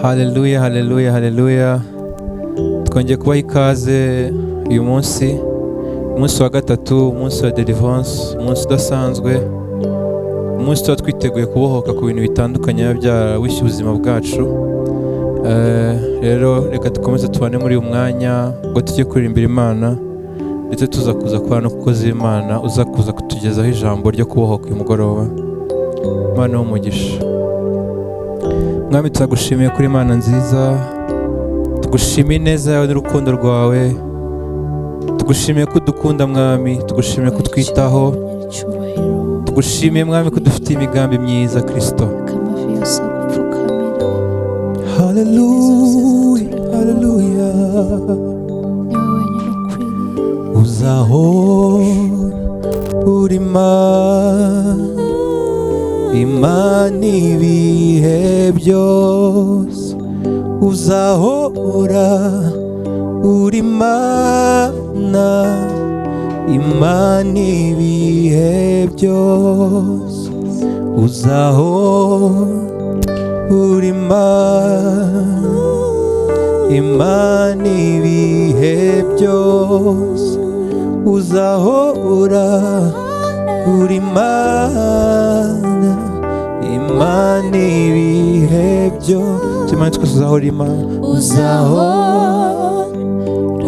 Haleluya, haleluya, haleluya. Twongeye kubaha ikaze uyu munsi, umunsi wa gatatu, umunsi wa deliverance, umunsi udasanzwe, umunsi tuba twiteguye kubohoka ku bintu bitandukanye biba byarawishe ubuzima bwacu. Rero reka dukomeze tubane muri uyu mwanya ngo tujye kuririmbira Imana, ndetse tuza kuza kubana n'umukozi w'Imana uza kuza kutugezaho ijambo ryo kubohoka uyu mugoroba. Imana w'umugisha. Mwami, turagushimiye kuri Imana nziza, tugushimiye ineza yawe n'urukundo rwawe, tugushimiye ko udukunda Mwami, tugushimiye ko utwitaho, tugushimiye Mwami ko udufitiye imigambi myiza Kristo. Haleluya, haleluya. Uzahora uri Imana, Imana ibihe byose, uzahora uri Imana, Imana ibihe byose, uzahora uri Imana, Imana ibihe byose, uzahora uri Imana, Imana ibihe byose. Imana twese, uzahora Imana, uzahora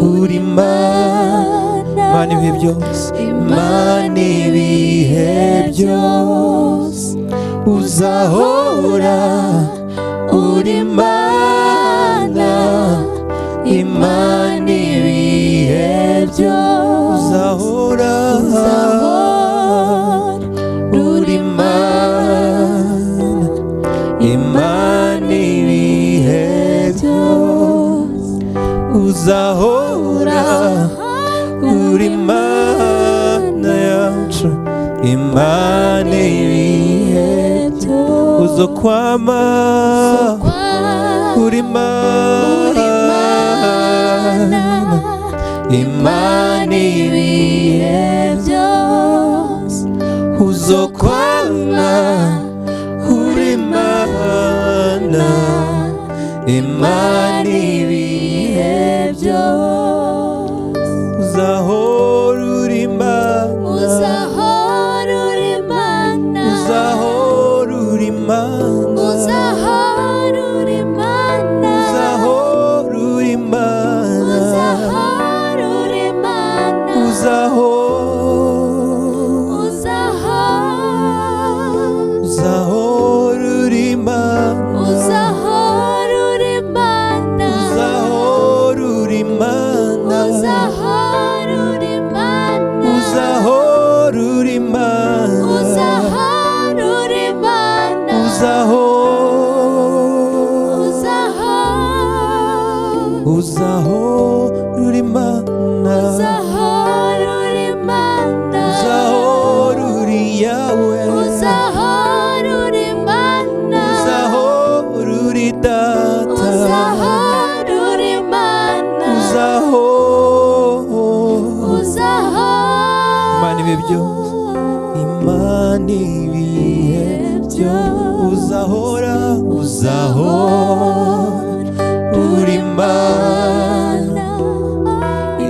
uri Imana, Imana ibihe byose, Imana ibihe byose, uzahora uri Imana, Imana ibihe byose, uzahora uri Imana, Imana ibihe byose, uzahora uri Imana yacu, Imana ibihe byose, uzokwama uri Imana, Imana ibihe byose, uzokwama uri Imana, Imana ibihe byose, uzahora uri Imana, Uzahora uri Imana, uzahora uri Imana, uzahora uri Imana, uzahora uri Imana, uzahora uri Imana, uzahora, uzahora, uzahora uri Imana, uzahora uri Imana, uzahora uri Imana, uzahora uri Imana, uzahora uri Imana, uzahora uri Imana, uzahora, uzahora, uzahora uri Imana, uzahora uri Imana, uzahora uri Yawe, uzahora uri Imana, uzahora uri Data, uzahora uri Imana, uzahora, uzahora, Imana ibihe byose, Imana ibihe byose, uzahora, uzahora uri Imana,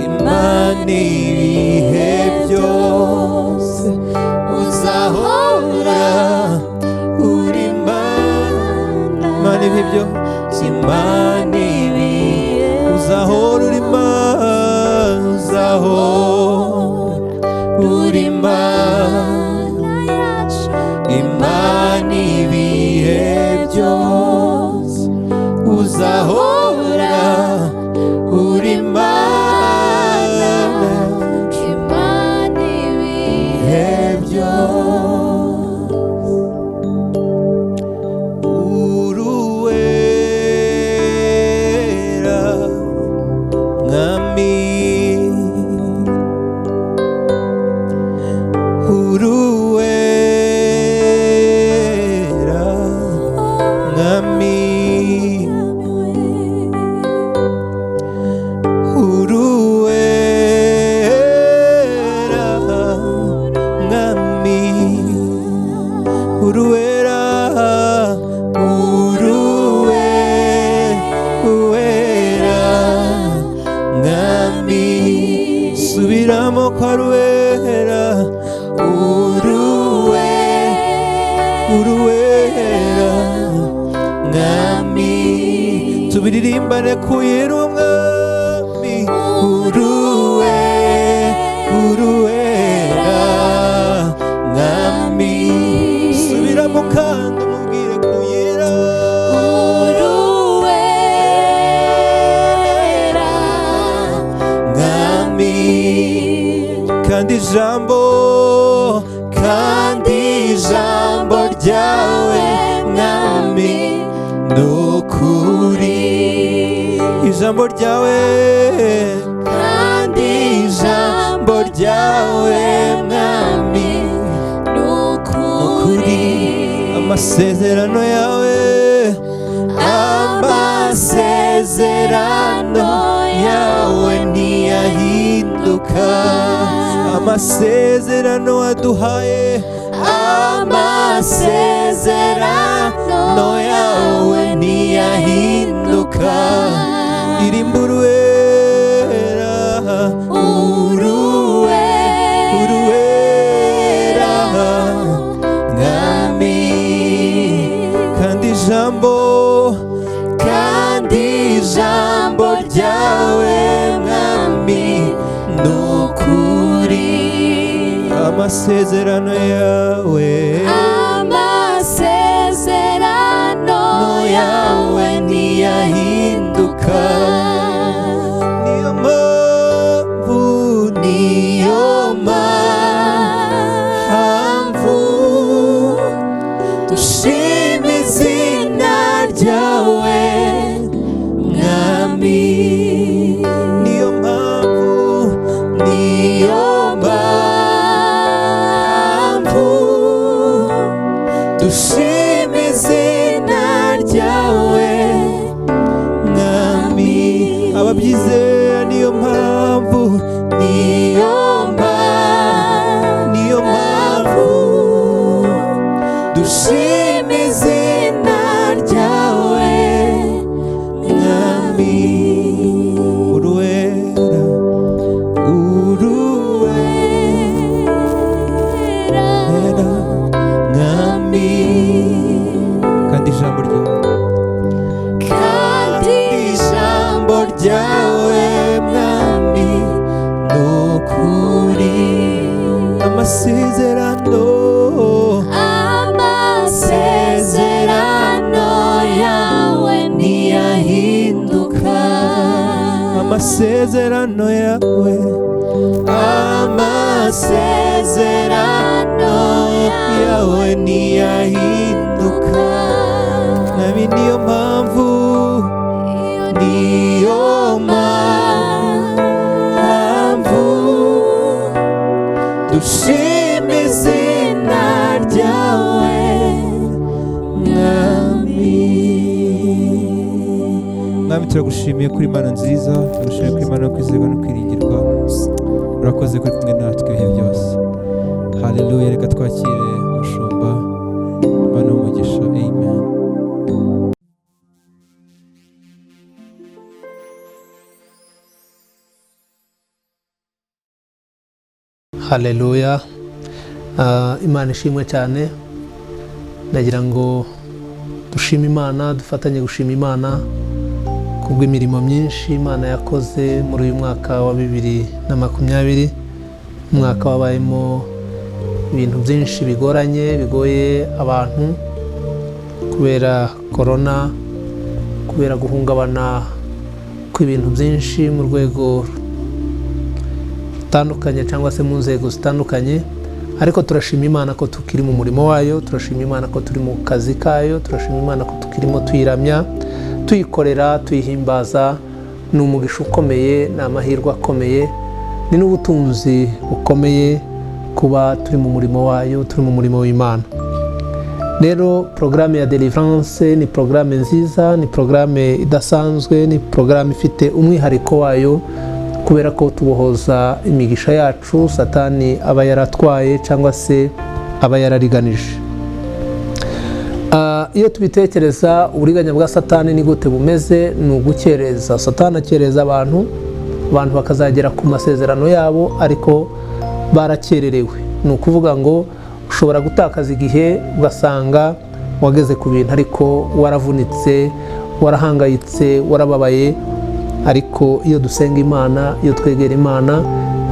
Imana ibihe byose, uzahora uri Imana, Imana ibihe byose, Imana ibihe, uzahora uri Imana, uzahora uri Imana, Imana ibihe byose, uzahora uri Imana, Imana ibihe byose. Uruwera Mwami, Subiramo ko ari uwera, uruwera Mwami. Tubiririmbane kuyera umwami, uruwera Mwami. Subiramo kandi umubwire kuyera, Uruwera Mwami. Kandi ijambo, kandi ijambo ryawe Mwami ni ukuri. Ijambo ryawe, kandi ijambo ryawe Mwami ni ukuri. Amasezerano yawe, amasezerano yawe ntiyahinduka. Amasezerano waduhaye, amasezerano yawe ntiyahinduka. Ririmba uruwera, uruwera Mwami. Kandi ijambo, kandi ijambo ryawe Mwami ni ukuri. Amasezerano yawe, Amasezerano yawe ntiyahinduka. Niyo mpamvu, niyo mpamvu dushima izina ryawe Mwami. Niyo mpamvu, niyo mpamvu dushima izina ryawe Mwami. Ababyizera, niyo mpamvu, niyo mpamvu, niyo mpamvu dushima izina ryawe Mwami. Uruwera, uruwera Mwami. Kandi ijambo ryawe, Kandi ijambo ryawe Mwami ni ukuri. Amasezerano, Amasezerano yawe ntiyahinduka. Amasezerano yawe, amasezerano yawe ntiyahinduka. Mwami, niyo mpamvu, niyo mpamvu dushima izina ryawe Mwami. Mwami, turagushimiye kuri Imana nziza, turagushimiye kuri Imana yo kwizerwa no kwiringirwa. Urakoze kuri kumwe natwe ibihe byose. Haleluya. Reka twakire umushumba. Imana w'umugisha. Amen. Haleluya. Imana ishimwe cyane. Ndagira ngo dushime Imana, dufatanye gushima Imana kubw'imirimo myinshi Imana yakoze muri uyu mwaka wa 2020, umwaka wabayemo ibintu byinshi bigoranye, bigoye abantu kubera korona, kubera guhungabana kw'ibintu byinshi mu rwego rutandukanye cyangwa se mu nzego zitandukanye. Ariko turashima Imana ko tukiri mu murimo wayo, turashima Imana ko turi mu kazi kayo, turashima Imana ko tukirimo tuyiramya, tuyikorera, tuyihimbaza. Ni umugisha ukomeye, ni amahirwe akomeye, ni n'ubutunzi bukomeye kuba turi mu murimo wayo, turi mu murimo w'Imana. Rero porogaramu ya Deliverance ni porogaramu nziza, ni porogaramu idasanzwe, ni porogaramu ifite umwihariko wayo, kubera ko tubohoza imigisha yacu Satani aba yaratwaye cyangwa se aba yarariganije. Iyo tubitekereza, uburiganya bwa Satani ni gute bumeze? Ni ugukereza. Satani akereza abantu Abantu bakazagera ku masezerano yabo ariko barakererewe. Ni ukuvuga ngo ushobora gutakaza igihe ugasanga wageze ku bintu ariko waravunitse, warahangayitse, warababaye. Ariko iyo dusenga Imana, iyo twegera Imana,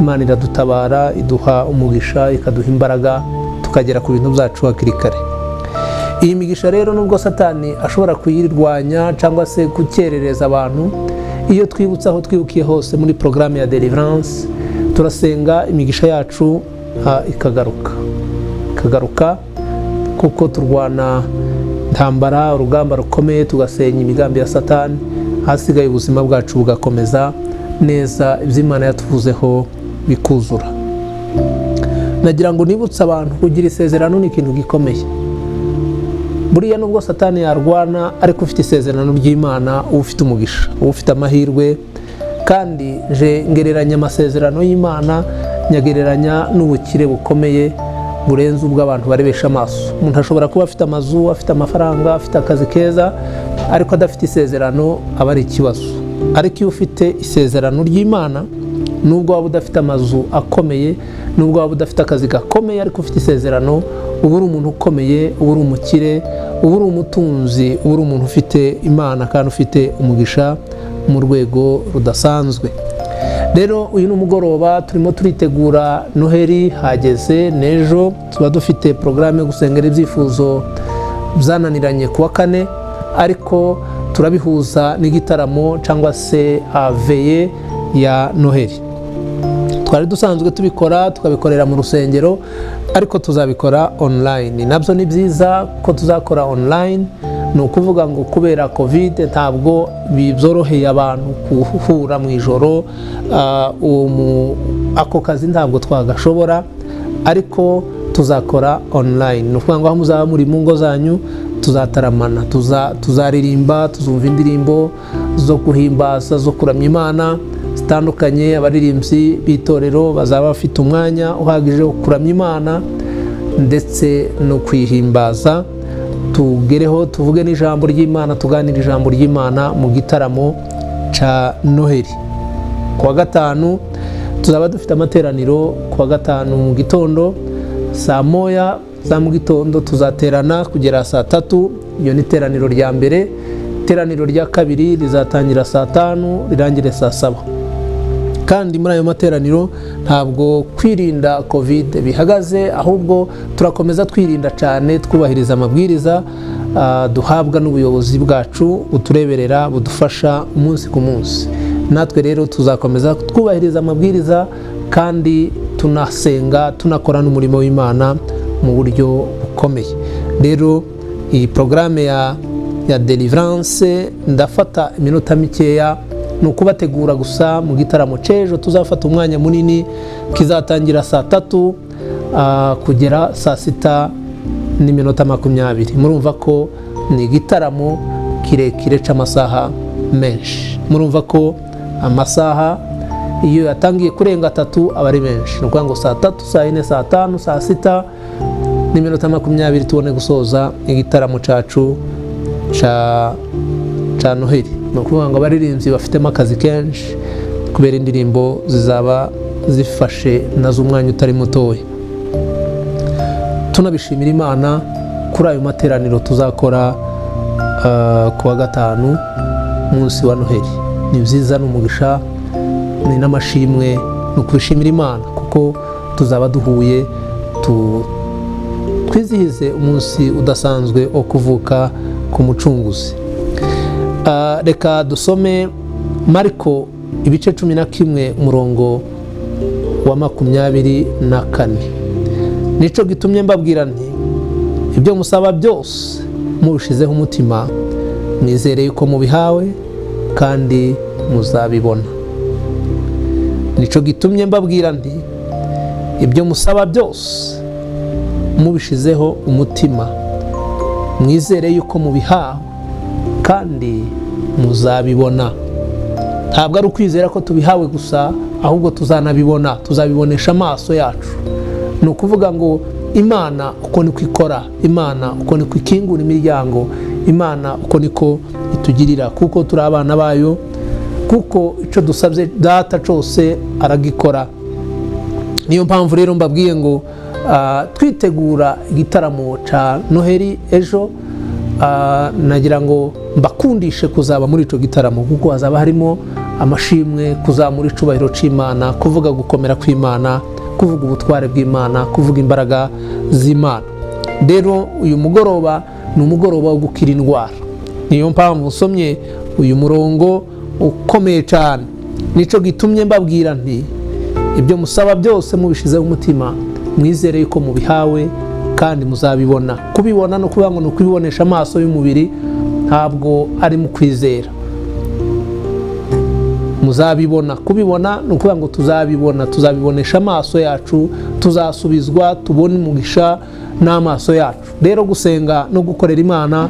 Imana iradutabara, iduha umugisha, ikaduha imbaraga, tukagera ku bintu byacu hakiri kare. Iyi migisha rero, nubwo Satani ashobora kuyirwanya cyangwa se gukerereza abantu, iyo twibutse aho twibukiye hose muri porogaramu ya deliverance, turasenga imigisha yacu ikagaruka, ikagaruka, kuko turwana intambara, urugamba rukomeye, tugasenya imigambi ya Satani, hasigaye ubuzima bwacu bugakomeza neza, ibyo Imana yatuvuzeho bikuzura. Nagira ngo nibutse abantu, kugira isezerano ni ikintu gikomeye. Buriya nubwo Satani yarwana, ariko ufite isezerano ry'Imana uba ufite umugisha, uba ufite amahirwe. Kandi nje ngereranya amasezerano y'Imana, nyagereranya n'ubukire bukomeye burenze ubw'abantu barebesha amaso. Umuntu ashobora kuba afite amazu, afite amafaranga, afite akazi keza, ariko adafite isezerano aba ari ikibazo. Ariko iyo ufite isezerano ry'Imana, nubwo waba udafite amazu akomeye, nubwo waba udafite akazi gakomeye, ariko ufite isezerano, uba uri umuntu ukomeye, uba uri umukire, uba uri umutunzi, uba uri umuntu ufite Imana kandi ufite umugisha mu rwego rudasanzwe. Rero uyu ni umugoroba turimo turitegura Noheli, hageze n'ejo tuba dufite porogaramu yo gusengera ibyifuzo byananiranye ku wa kane, ariko turabihuza n'igitaramo cyangwa se veillée ya Noheli. Twari dusanzwe tubikora, tukabikorera mu rusengero, ariko tuzabikora online. Nabyo ni byiza ko tuzakora online. Ni ukuvuga ngo kubera COVID ntabwo byoroheye abantu guhura mu ijoro, ako kazi ntabwo twagashobora, ariko tuzakora online. Ni ukuvuga ngo aho muzaba muri mu ngo zanyu tuzataramana, tuzaririmba, tuzumva indirimbo zo guhimbaza, zo kuramya Imana zitandukanye. Abaririmbyi b'itorero bazaba bafite umwanya uhagije wo kuramya Imana ndetse no kuyihimbaza. Tugereho tuvuge n'ijambo ry'Imana, tuganire ijambo ry'Imana mu gitaramo cya Noheli. Ku wa gatanu tuzaba dufite amateraniro. Ku wa gatanu mu gitondo, saa 1 za mu gitondo, tuzaterana kugera saa 3. Iyo ni iteraniro rya mbere. Iteraniro rya kabiri rizatangira saa 5, rirangire saa 7. Kandi muri ayo materaniro ntabwo kwirinda COVID bihagaze, ahubwo turakomeza twirinda cyane, twubahiriza amabwiriza duhabwa n'ubuyobozi bwacu butureberera, budufasha umunsi ku munsi. Natwe rero tuzakomeza twubahiriza amabwiriza kandi tunasenga, tunakora n'umurimo w'Imana mu buryo bukomeye. Rero iyi porogaramu ya deliverance, ndafata iminota mikeya, ni ukubategura gusa mu gitaramo cy'ejo. Tuzafata umwanya munini, kizatangira saa 3 kugera saa 6:20. Murumva ko ni igitaramo kirekire cy'amasaha menshi. Murumva ko amasaha iyo yatangiye kurenga 3 aba ari menshi. Ni ukuvuga ngo saa 3, saa 4, saa 5, saa 6:20 tubone gusoza igitaramo cyacu cya Noheli. Ni ukuvuga ngo abaririmbyi bafitemo akazi kenshi kubera indirimbo zizaba zifashe nazo umwanya utari mutoya. Tunabishimira Imana kuri ayo materaniro tuzakora ku wa gatanu, munsi wa Noheli. Ni byiza, ni umugisha, ni n'amashimwe, ni ukubishimira Imana kuko tuzaba duhuye twizihize umunsi udasanzwe wo kuvuka ku Mucunguzi. Reka dusome Mariko ibice 11, umurongo wa 24. "Nicyo gitumye mbabwira nti ibyo musaba byose mubishizeho umutima, mwizere yuko mubihawe, kandi muzabibona." Nicyo gitumye mbabwira nti ibyo musaba byose mubishizeho umutima, mwizere yuko mubihawe, kandi muzabibona. Ntabwo ari ukwizera ko tubihawe gusa, ahubwo tuzanabibona, tuzabibonesha amaso yacu. Ni ukuvuga ngo Imana uko niko ikora, Imana uko niko ikingura imiryango, Imana uko niko itugirira, kuko turi abana bayo. Kuko icyo dusabye Data cyose aragikora. Niyo mpamvu rero mbabwiye ngo twitegura igitaramo cya Noheli ejo, nagira ngo mbakundishe kuzaba muri icyo gitaramo, kuko hazaba harimo amashimwe, kuzamura icubahiro cy'Imana, kuvuga gukomera kw'Imana, kuvuga ubutware bw'Imana, kuvuga imbaraga z'Imana. Rero uyu mugoroba ni umugoroba wo gukira indwara. Niyo mpamvu usomye uyu murongo ukomeye cyane. Nicyo gitumye mbabwira nti: ibyo musaba byose mubishyizeho umutima, mwizere yuko mubihawe kandi muzabibona. Kubibona no kuvuga ngo ni ukubibonesha amaso y'umubiri, ntabwo ari mu kwizera. Muzabibona. Kubibona ni ukuvuga ngo tuzabibona, tuzabibonesha amaso yacu, tuzasubizwa, tubone umugisha n'amaso yacu. Rero gusenga no gukorera Imana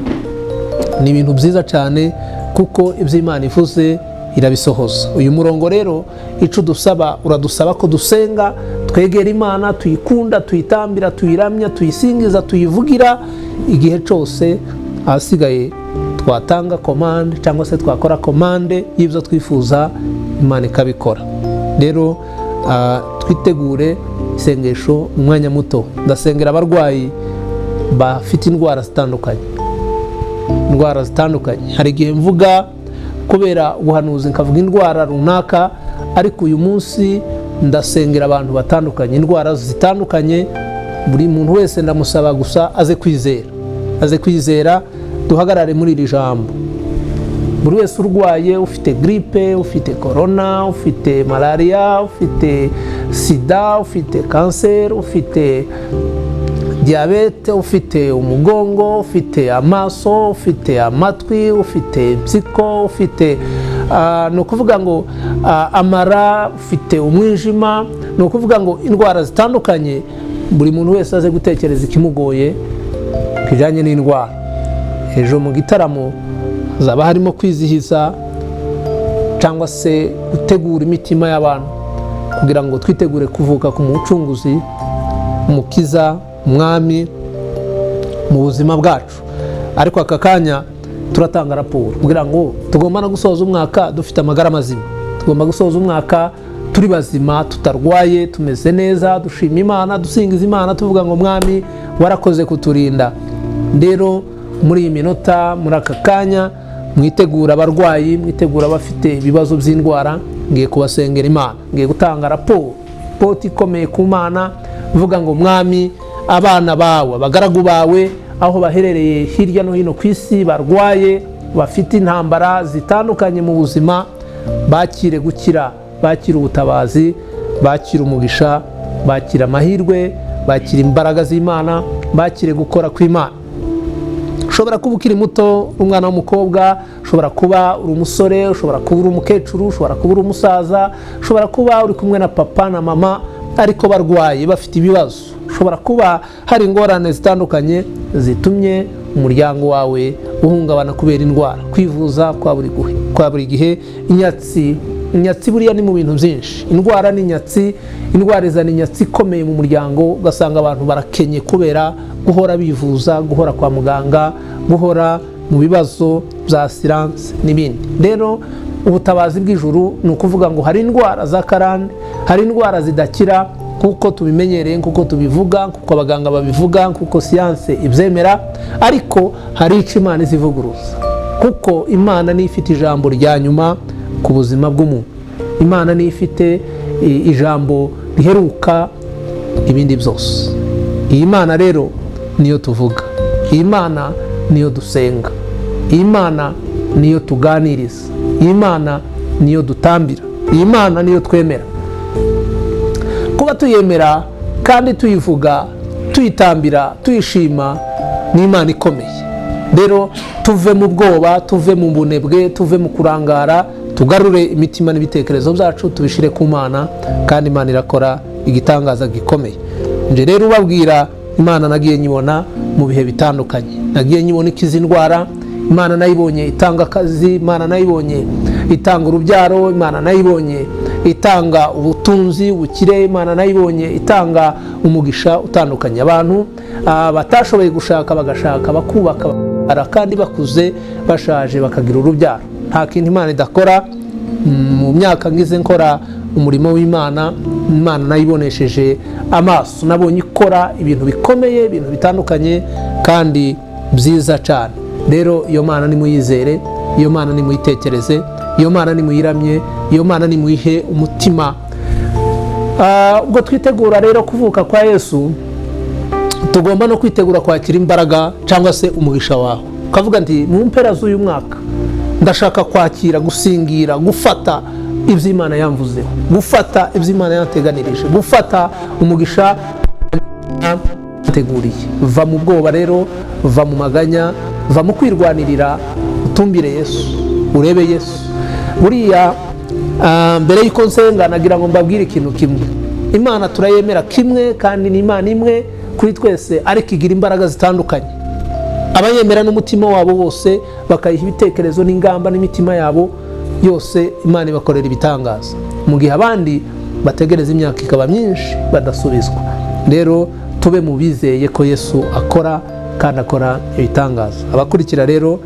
ni ibintu byiza cyane, kuko ibyo Imana ivuze irabisohoza. Uyu murongo rero icyo udusaba, uradusaba ko dusenga, twegera Imana, tuyikunda, tuyitambira, tuyiramya, tuyisingiza, tuyivugira igihe cyose. Ahasigaye twatanga commande cyangwa se twakora commande y'ibyo twifuza, Imana ikabikora. Rero twitegure isengesho mu mwanya muto. Ndasengera abarwayi bafite indwara zitandukanye, indwara zitandukanye. Hari igihe mvuga kubera ubuhanuzi nkavuga indwara runaka, ariko uyu munsi ndasengera abantu batandukanye, indwara zitandukanye. Buri muntu wese ndamusaba gusa aze kwizera, aze kwizera, duhagarare muri iri jambo. Buri wese urwaye, ufite grippe, ufite korona, ufite malariya, ufite sida, ufite kanseri, ufite diyabete, ufite umugongo, ufite amaso, ufite amatwi, ufite impyiko, ufite ni ukuvuga ngo amara, ufite umwijima, ni ukuvuga ngo indwara zitandukanye. Buri muntu wese aze gutekereza ikimugoye kijyanye n'indwara. Ejo mu gitaramo hazaba harimo kwizihiza cyangwa se gutegura imitima y'abantu kugira ngo twitegure kuvuka ku Mucunguzi, Umukiza, Umwami mu buzima bwacu. Ariko aka kanya turatanga raporo kugira ngo tugomba no gusoza umwaka dufite amagara mazima, tugomba gusoza umwaka turi bazima, tutarwaye, tumeze neza, dushima Imana, dusingiza Imana, tuvuga ngo: "Mwami, warakoze kuturinda." Rero muri iyi minota, muri aka kanya, mwitegura abarwayi, mwitegura abafite ibibazo by'indwara. Ngiye kubasengera Imana, ngiye gutanga raporo, report ikomeye ku Mana, mvuga ngo: "Mwami, abana bawe, abagaragu bawe, aho baherereye hirya no hino ku isi, barwaye, bafite intambara zitandukanye mu buzima, bakire gukira, bakire ubutabazi, bakire umugisha, bakire amahirwe, bakire imbaraga z'Imana, bakire gukora kw'Imana." Ushobora kuba ukiri muto, umwana w'umukobwa, ushobora kuba uri umusore, ushobora kuba uri umukecuru, ushobora kuba uri umusaza, ushobora kuba uri kumwe na papa na mama ariko barwaye, bafite ibibazo. Ushobora kuba hari ingorane zitandukanye zitumye umuryango wawe uhungabana kubera indwara, kwivuza kwa buri gihe. Inyatsi, inyatsi buriya ni mu bintu byinshi. Indwara ni inyatsi. Indwara izana inyatsi ikomeye mu muryango, ugasanga abantu barakenye kubera guhora bivuza, guhora kwa muganga, guhora mu bibazo bya assurance n'ibindi. Rero ubutabazi bw'ijuru ni ukuvuga ngo hari indwara za karande, hari indwara zidakira nk'uko tubimenyereye, nk'uko tubivuga, nk'uko abaganga babivuga, nk'uko siyanse ibyemera. Ariko hari icyo Imana izivuguruza, kuko Imana niyo ifite ijambo rya nyuma ku buzima bw'umuntu. Imana niyo ifite ijambo riheruka ibindi byose. Iyi Mana rero niyo tuvuga, iyi Mana niyo dusenga, iyi Mana niyo tuganiriza, iyi Mana niyo dutambira, iyi Mana niyo twemera. Kuba tuyemera kandi tuyivuga, tuyitambira, tuyishima, ni Imana ikomeye. Rero tuve mu bwoba, tuve mu bunebwe, tuve mu kurangara, tugarure imitima n'ibitekerezo byacu, tubishyire ku Mana, kandi Imana irakora igitangaza gikomeye. Nje rero ubabwira, Imana nagiye nyibona mu bihe bitandukanye. Nagiye nyibona ikiza indwara, Imana nayibonye itanga akazi, Imana nayibonye itanga urubyaro, Imana nayibonye itanga ubutunzi, ubukire, Imana nayibonye itanga umugisha utandukanye. Abantu batashoboye gushaka bagashaka, bakubaka, kandi bakuze, bashaje, bakagira urubyaro. Nta kintu Imana idakora. Mu myaka ngize nkora umurimo w'Imana, Imana nayibonesheje amaso, nabonye ikora ibintu bikomeye, ibintu bitandukanye kandi byiza cyane. Rero iyo Mana nimuyizere, iyo Mana nimuyitekereze, iyo Mana nimuyiramye, iyo Mana nimuyihe umutima. Ubwo twitegura rero kuvuka kwa Yesu, tugomba no kwitegura kwakira imbaraga cyangwa se umugisha wawe. Ukavuga nti mu mpera z'uyu mwaka ndashaka kwakira, gusingira, gufata ibyo Imana yamvuzeho, gufata ibyo Imana yanteganirije, gufata umugisha yateguriye. Va mu bwoba rero, va mu maganya, va mu kwirwanirira, utumbire Yesu, urebe Yesu. Buriya mbere y'uko nsenga nagira ngo mbabwire ikintu kimwe. Imana turayemera kimwe kandi ni Imana imwe kuri twese, ariko igira imbaraga zitandukanye. Abayemera n'umutima wabo bose bakayiha ibitekerezo n'ingamba n'imitima yabo yose, Imana ibakorera ibitangaza, mu gihe abandi bategereza imyaka ikaba myinshi badasubizwa. Rero tube mu bizeye ko Yesu akora kandi akora ibitangaza. Abakurikira rero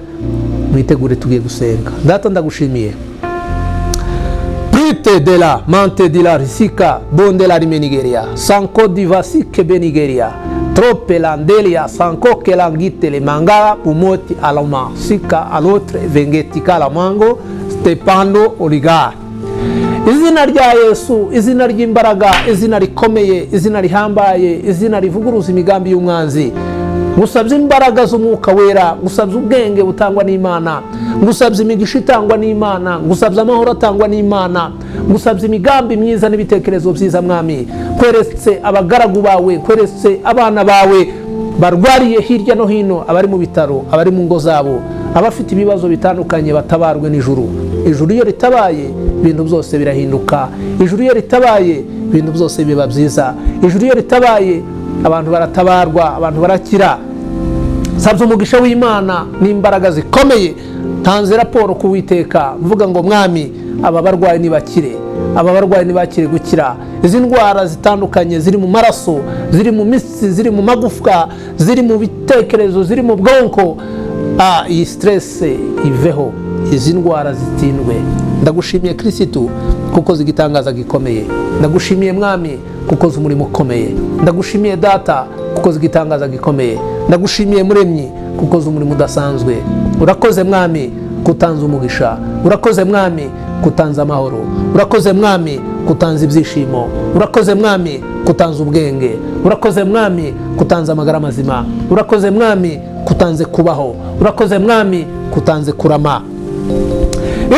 mwitegure, tugiye gusenga. Data, ndagushimiye. Prite de la mante di la risika bonde la rime Nigeria sanko divasike be Nigeria trope landelia sanko ke langite le mangara umoti aloma sika alotre vengetika la mango stepando oligar. Izina rya Yesu, izina ry'imbaraga, izina rikomeye, izina rihambaye, izina rivuguruza imigambi y'umwanzi. Ngusabye imbaraga z'umwuka wera, ngusabye ubwenge butangwa n'Imana, ngusabye imigisha itangwa n'Imana, ngusabye amahoro atangwa n'Imana, ngusabye imigambi myiza n'ibitekerezo byiza. Mwami, kweretse abagaragu bawe, kweretse abana bawe barwariye hirya no hino, abari mu bitaro, abari mu ngo zabo, abafite ibibazo bitandukanye, batabarwe n'ijuru. Ijuru iyo ritabaye ibintu byose birahinduka. Ijuru iyo ritabaye ibintu byose biba byiza. Ijuru iyo ritabaye abantu baratabarwa, abantu barakira. Sabye umugisha w'Imana n'imbaraga zikomeye. Ntanze raporo ku Uwiteka mvuga ngo Mwami, aba barwayi nibakire, aba barwayi nibakire gukira. Izi ndwara zitandukanye ziri mu maraso, ziri mu mitsi, ziri mu magufwa, ziri mu bitekerezo, ziri mu bwonko, iyi stress iveho, izi ndwara zitsindwe. Ndagushimiye Kirisitu kuko zigitangaza gikomeye. Ndagushimiye Mwami kuko umurimo ukomeye. Ndagushimiye Data kuko zigitangaza gikomeye. Ndagushimiye Muremyi kuko umurimo udasanzwe. Urakoze Mwami kutanze umugisha, urakoze Mwami kutanze amahoro, urakoze Mwami kutanze ibyishimo, urakoze Mwami kutanze ubwenge, urakoze Mwami kutanze amagara mazima, urakoze Mwami kutanze kubaho, urakoze Mwami kutanze kurama.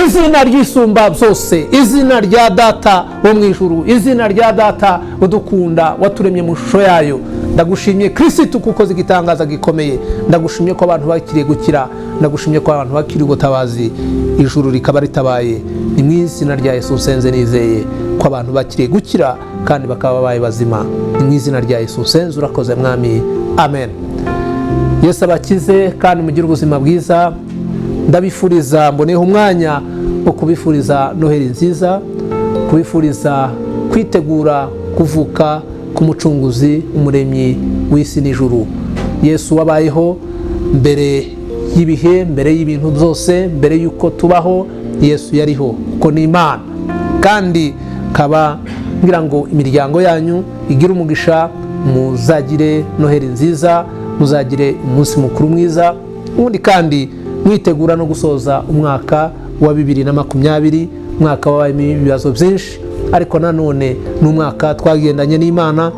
Izina ryisumba byose, izina rya Data wo mu ijuru, izina rya Data udukunda waturemye mu shusho yayo. Ndagushimiye Kirisitu kuko zigitangaza gikomeye. Ndagushimiye ko abantu bakiriye gukira, ndagushimiye ko abantu bakiriye ubutabazi, ijuru rikaba ritabaye. Ni mu izina rya Yesu nsenze nizeye ko abantu bakiriye gukira kandi bakaba babaye bazima. Ni mu izina rya Yesu nsenze, urakoze Mwami, amen. Yesu abakize kandi mugire ubuzima bwiza. Ndabifuriza, mboneho umwanya wo kubifuriza Noheli nziza, kubifuriza kwitegura kuvuka k'umucunguzi, umuremyi w'isi n'ijuru. Yesu wabayeho mbere y'ibihe, mbere y'ibintu byose, mbere y'uko tubaho, Yesu yariho kuko ni Imana. Kandi kaba ngira ngo imiryango yanyu igire umugisha, muzagire Noheli nziza, muzagire umunsi mukuru mwiza. Ubundi kandi mwitegura no gusoza umwaka wa 2020, umwaka wabayemo ibibazo byinshi, ariko nanone ni umwaka twagendanye n'Imana,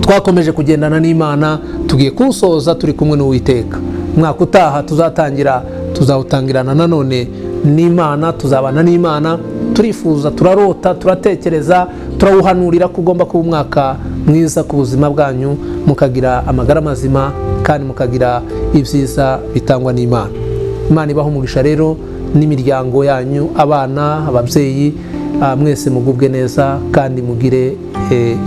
twakomeje kugendana n'Imana, tugiye kuwusoza turi kumwe n'Uwiteka. Umwaka utaha tuzatangira, tuzawutangirana nanone n'Imana, tuzabana n'Imana. Turifuza, turarota, turatekereza, turawuhanurira ko ugomba kuba umwaka mwiza ku buzima bwanyu, mukagira amagara mazima kandi mukagira ibyiza bitangwa n'Imana. Imana ibahe umugisha rero n'imiryango yanyu, abana, ababyeyi, mwese mugubwe neza kandi mugire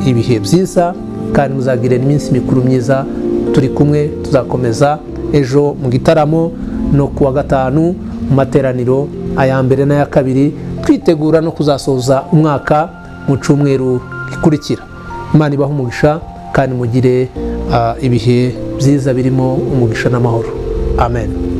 ibihe byiza, kandi muzagire n'iminsi mikuru myiza. Turi kumwe, tuzakomeza ejo mu gitaramo no kuwa gatanu mu materaniro aya mbere n'aya kabiri, twitegura no kuzasoza umwaka mu cyumweru gikurikira. Imana ibahe umugisha kandi mugire ibihe byiza birimo umugisha n'amahoro. Amen.